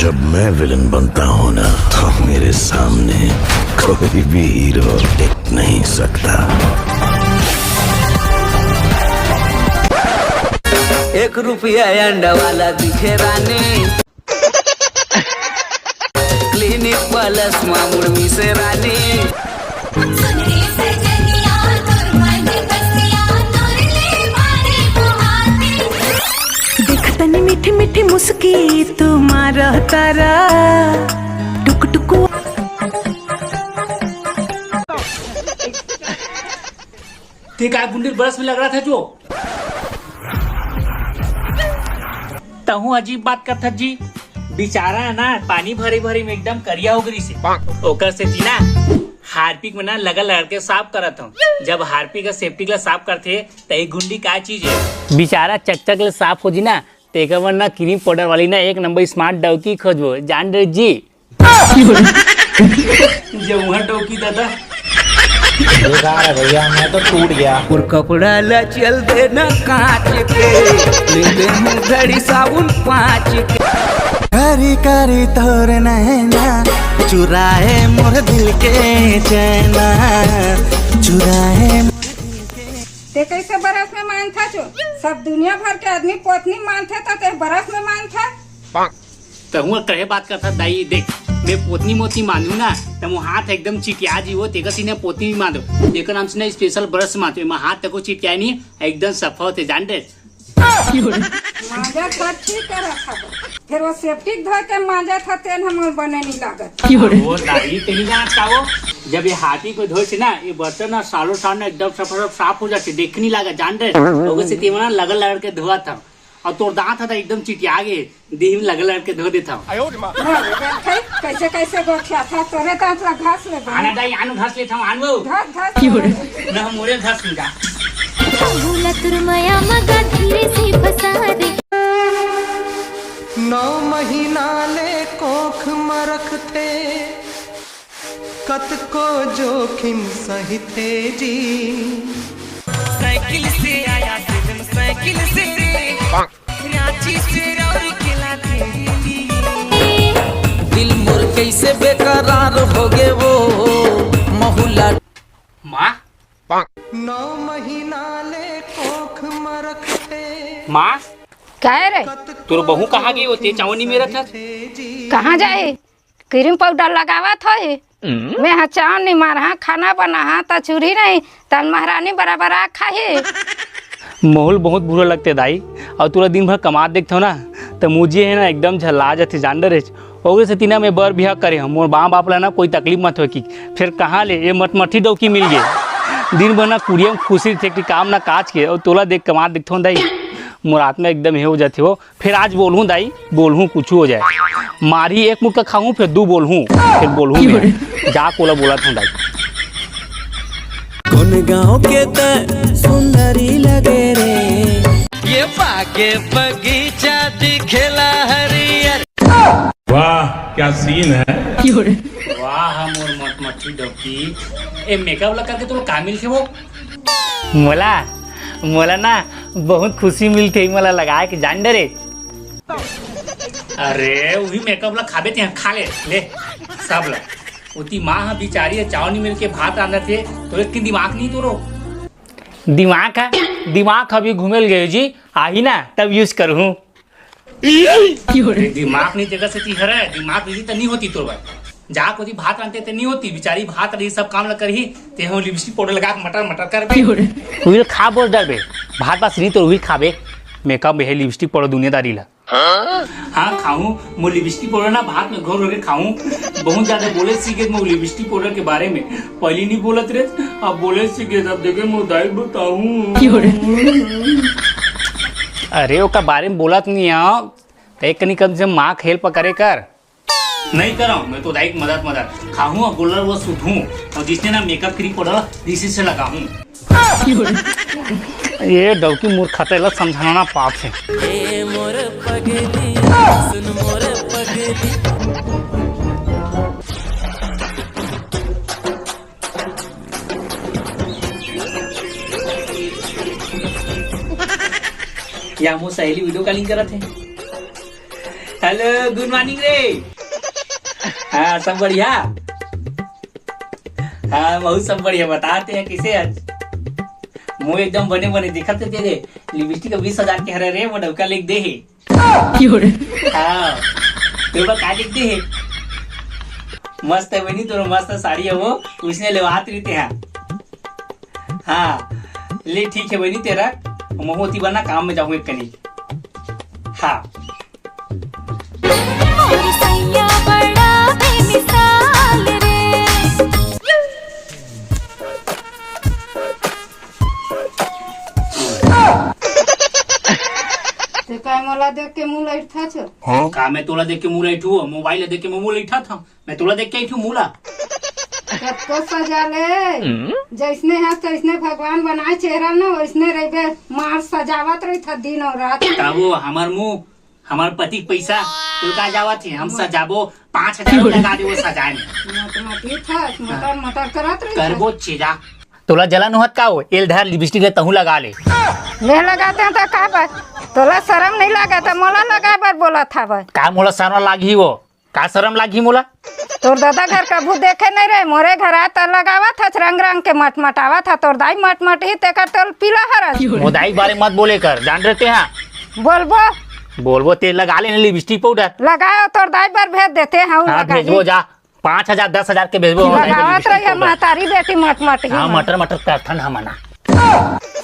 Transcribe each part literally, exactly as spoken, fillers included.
जब मैं विलेन बनता हूँ ना, तो मेरे सामने कोई भी हीरो टिक नहीं सकता। एक रुपया अंडा वाला दिखे रानी, क्लिनिक प्लस मा मुड़ मिसे रानी। सुन रे सजनिया, तोर मन बसिया, तोर ले मारे मुहाती। देख तनी मीठी मीठी मुस्की तुम्हारा तारा, टुक टुक। ते का गुंडी ल ब्रश में लग रहा था जो? तहूँ अजीब बात करथस जी। बिचारा है ना, पानी भरी भरी में एकदम करिया हो गई से। ओकर सेती ना हारपिक में ना लगल रगड़ के साफ करत हूँ। जब हारपिक अउ सेप्टिक ला साफ करथे, त ये गुंडी का चीज है? बिचारा चकचक ले साफ हो जी ना, तेकर बर ना क्रीम पाउडर वाली ना एक नंबर स्मार्ट डौकी खोजबो, जान डरेस जी। जब वहाँ डौकी दादा। बेकार है भैया, मैं तो टूट गया। और कपड़ा ला चल देना कांच के, ले ले हूँ घड़ी साबुन पाँच के। कारी कारी तोर नैना, चुराए मोर दिल के चैना, चुराए। ते कैसे बरस में मानथा चो? सब दुनिया भर के आदमी पोतनी मानथे, त ते बरस में मानथा? तहूँ कहे बात करथा दाई, देख, मैं पोतनी मोतनी मानू ना, त मोर हाथ एकदम चिटिया जी हो, तेकर सीने पोतनी भी मानू, तेकर नाम से ना स्पेशल ब्रश मानू, एमा हाथ तको चिटिया नहीं, एकदम सफा होथे, जान डरेस। मांजा था ठीक करत हव, फिर वो सेप्टिक धो के मांजा था, तेन हमर बने नहीं लागत। ओ दाई, तेरी बात का वो, जब ये हारपिक में धोए से ना, ये बर्तन ना सालों साल ना एकदम सफा साफ हो जाथे, देखे नहीं लागत, जान डरेस। ओकर सेती मैं ना लगल रगड़ के धोवत हूँ। अउ तोर दांत ह त एकदम चिटिया गे, देह में लगल रगड़ के धो देथव। कैसे कैसे गोठियाथा, तोरे दांत ला घास ले बने। आना दाई, आनू घास लेथव, आनू। घास, घास। ना, मोरे घास नहीं जा। भूलत रुमया मगा धीरे से फंसा दे। नौ महीना ले कोख म रखथे, कतको जोखिम सहिथे जी। साइकिल से आया फिल्म साइकिल से, रांची से राउरकेला के लिए। दिल मोर कैसे बेकरार हो गे वो महुला। माँ, नौ महीना ले कोख म रखथे। माँ, का है रे? तोर बहू कहाँ गे होथे? चावनी मेरा था। कहाँ जाए? क्रीम पाउडर लगावत होही। मैं ह चाव नहीं मारहा, खाना बनाहा, त चूल्ही नहीं, तन महारानी बराबर आ खाही। महू ल बहुत बुरा लगथे दाई, अउ तोला दिन भर कमात देखथव ना, त मुझे है ना एकदम झल्ला जाथे, जान डरेच। ओकरे सेती ना मैं बर बिहा करे हंव, मोर माँ बाप ला ना कोई तकलीफ मत होय कि। फेर कहाँ ले ये मटमठी डौकी मिल गे। दिन भर ना कुरिया म खुशी रहिथे कि काम ना काज के, अउ तोला देख कमात देखथव दाई, मोर आत्मा एकदम हे हो जाथे हो। फेर आज बोलहूँ दाई, बोलहूँ कुछु हो जाए। मारही एक मुक्का खाहूँ, फेर दू बोलहूँ, फेर बोलहूँ मैं। जा कोला बोलत हूँ दाई। कोन गाँव के त सुंदरी लगे रे। ये बागे बगीचा दिखेला हरियर। वाह, क्या सीन है। वाह, मोर मटमठी डौकी। ए, मेकअप ला करके तोला का मिलथे वो? मोला, मोला ना बहुत खुशी मिलथे, मोला लगा के जान डरे। अरे, उही मेकअप ला खाबे ते खा ले, ले, सब ला। उती माँ ह बिचारी ह चाव नहीं मिल के भात रांधत हे, तो एक दिन दिमाग नहीं तोरो। दिमाग है, दिमाग अभी घूमेल गए जी, आही ना तब यूज करूँ। अरे, दिमाग नहीं तेकर सेती हरे, दिमाग रहिती त नहीं होती तोर बर। जा कोती भात रांधते ते नहीं होती, बिचारी भात रही सब काम ल करही, ते हो लिपस्टिक पाउडर लगा के मटर मटर करबे। उही ल खा बोल डरबे, भात बासी नहीं तो उही ल खाबे, मेकअप में है लिपस्टिक पाउडर दुनियादारी ला। हाँ खाऊं, मो लिपस्टिक पाउडर ना भात में घोर घोर के खाऊं। बहुत ज्यादा बोले सीखे मो लिपस्टिक पाउडर के बारे में, पहली नहीं बोलत रे, अब बोले सीखे, अब देखे मो दाई बताऊं। अरे ओकर बारे में बोलत नहीं आओ, त एक कनी कम से कम माँ के हेल्प करे कर। नहीं करम, मैं तो दाई के मदद मदद खाहूँ और गोलर वो सुधूँ और जिसने ना मेकअप क्रीम पाउडर इसी से लगाहूँ। ये डौकी मूर्ख खतैला समझाना ना पाप है। ए मोर पगली, सुन मोर पगली। या मोर सहेली वीडियो कॉलिंग करत हे। Hello, good morning रे। हाँ, सब बढ़िया। हाँ, बहुत सब बढ़िया। बताते हैं किसे आज। मुँह एकदम बने बने दिखत हे तेरे। लिपस्टिक बीस हजार के हरे रे, वो डौका लिख दे हे। हाँ, तेरे ऊपर का लिख दे हे? मस्त है बनी, तोर मस्त साड़ी है वो, उसने लेवात रही ते हैं। हाँ, ले ठीक है बनी तेरा, महूँ ओती बना काम में जाहूँ एक कनी। हाँ। मोर सैया बड़ा बेमिसाल रे। ते काय मोला देख के मुंह लइठा छ? का मैं तोला देख के मुंह लइठू? मोबाइल देख के मैं मुंह लइठा था? मैं तोला देख के इठू मुंह ला? कतको सजा ले, जैसने हस तैसने भगवान बनाए चेहरा न, वैसने रहिबे। मार सजावत रही था दिन और रात। तब वो हमार मुंह, हमार पति के पैसा, तू का जावत है? हम सजाबो, पाँच हजार लगा दे वो सजाए में। मत मत ही था, मटर मटर करत रही था। करबो चीजा। तोला जलन होत का हो? एल धर लिपस्टिक ले तहूँ लगा ले। ले लगाते हैं तो का बात? तोला शर्म नहीं लगा तो मोला लगाए बर बोला था भाई। का मोला शर्म लागी वो? का शर्म लागी मोला? तोर दादा घर कभू देखे नहीं रहे, मोरे घर आए त लगावा था रंग रंग के मटमटावा था। तोर दाई मटमट ही तेकर तोल पीला हरस। मोर दाई के बारे मत बोले कर, जान रहे ते हाँ। बोलबो। बोलबो, तेल लगा लेने लिपस्टिक पाउडर। लगाओ, तोर दाई बर भेज देते हैं, हाँ, लगा भेजबो ली। जा, पाँच हजार, दस हजार के भेजबो, मोर दाई बर लगावत लिपस्टिक रही है पाउडर। महतारी बेटी मटमट ही हाँ, मना। मटर मटर करथन हमना।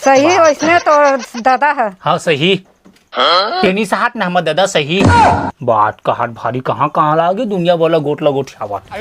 सही, वैसने तोर दादा है। हाँ, सही। तेनी साहत ना हमर ददा सही। बात कहत भारी कहाँ कहाँ लागे दुनिया वाला गोठ ला गोठियावत। ते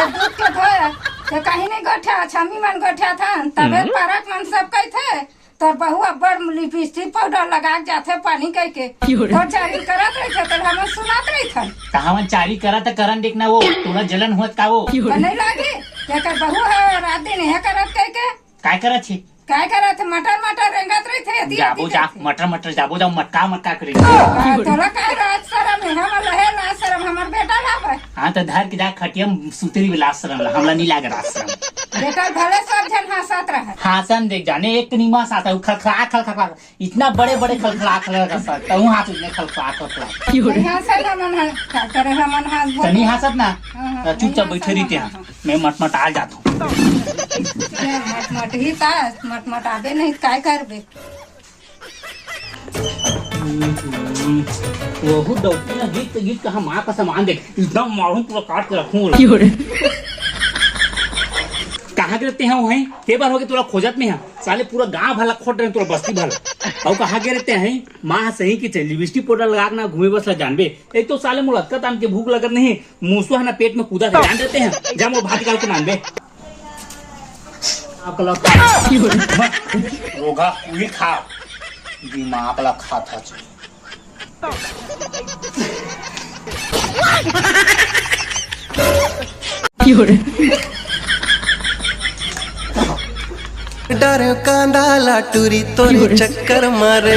दूध के धोए, ते कहीं नहीं गोठिया, छमी मन गोठिया था, तबे हम्म। पारक मन सब कही थे, तोर बहू अब्बड़ लिपस्टिक पाउडर लगा के जाथे पानी कह के। तोर चारी करत रही थे, तोर हमन सुनात रही थे। कहाँ मन चारी करत करन देखना वो, तोला जलन होत का वो? तो नहीं लागे, तेकर बहू है रात दिन यह करत कह के। काय करत छी? काय करत हे? मटर मटर रेंगत रहिथे, एती जाबो ओती जा, करथे। मटर मटर जाबो जा, मटका मटका करे। का तोला काय लाज शरम हे? हमर लहे लाज शरम, हमर बेटा लावे। हाँ, तो धर के जा खटिया में सुतरी भी लाज शरम ला, हमला नहीं लागे लाज शरम। बेटा भले सब झन हंसत रहे। हाँसन देख जाने, एक तो निमा साथ है, खलखला खलखला, इतना बड़े बड़े खलखला खलखला का साथ, तहूँ हाँस इतने खलखला खलखला। नहीं हंसे ना मन हंस, का करे हमन हंसबो? तनी हंसत ना, हाँ, हाँ, तो चुपचाप नहीं बैठे हंसत रहिते ना, हैं। हाँ। मैं मटमटा जाता हूँ। मटमट ही ता, मटमट आबे नहीं, काय करबे? वहू डौकी ना गीत गीत कहा माँ का सामान देख, एकदम मारू पूरा काट के रखूँ। कहाँ के रहते हैं वहीं? के बार हो गए तोला खोजत में है? साले पूरा गांव भला खोट रहे तोला बस्ती भला। और कहाँ के रहते हैं? माँ सही की चल लिपस्टिक पाउडर लगा के ना घूमे बस ला जानबे। एक तो साले मुलाकात आन के भूख लगत नहीं, मुसवा ना पेट में कूदा के जान देते हैं। जा मोर भात निकाल के नान बे। अकला खा। रोगा उही खा। दिमाग ला खा था। डर कांदा ला टूरी तोरे चक्कर मारे।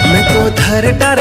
मैं तो धर डर